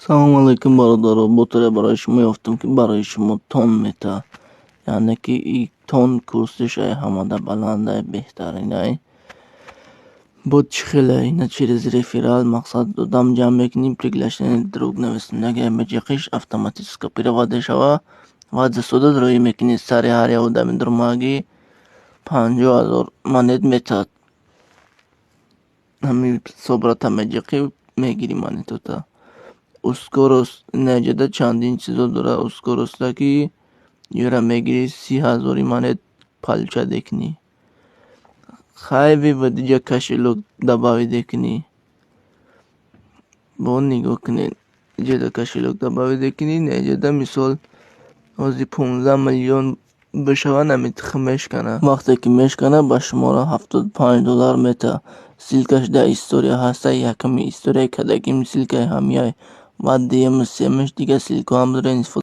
Салому алайкум, бародаро. Ботаре барои шумо ёфтам, ки барои шумо тон мета, яъне ки и тон курсиш ай ҳамада баландай, беҳтаринай. Бот чӣ хеле? Ина через реферал, мақсад, одам ҷамъ мекунӣ, приглашение друг нависондагиай меҷиқиш, автоматически перевод мешава ва дастодат рӯӣ мекунӣ. Сари ҳар як одами дурмагӣ 50 000 монет метаҳад. Ҳамин собрата меҷиқӣ, мегирӣ монетота. Ускорость инаҷода чандин чизо дорад. Ускоростьа ки ёра мегирӣ, 30 ҳазори монет получать мекунӣ. Хай, вывод, иҷа кошелёк добавить мекунӣ. Бо нигоҳ кунед, иҷода кошелёк добавить мекунӣ, инаҷода, мисол, ҳозир 15 миллион бишавад, ҳамин тухм мешканад. Вақте ки мешканад, ба шуморо 75 доллар метаҳад. Ссылкаш дар история ҳаста, якуми историяи кадагим ссылкаи ҳамияй. Баъд дуюму сеюмаш дига ссылкаҳоам доред, истифода.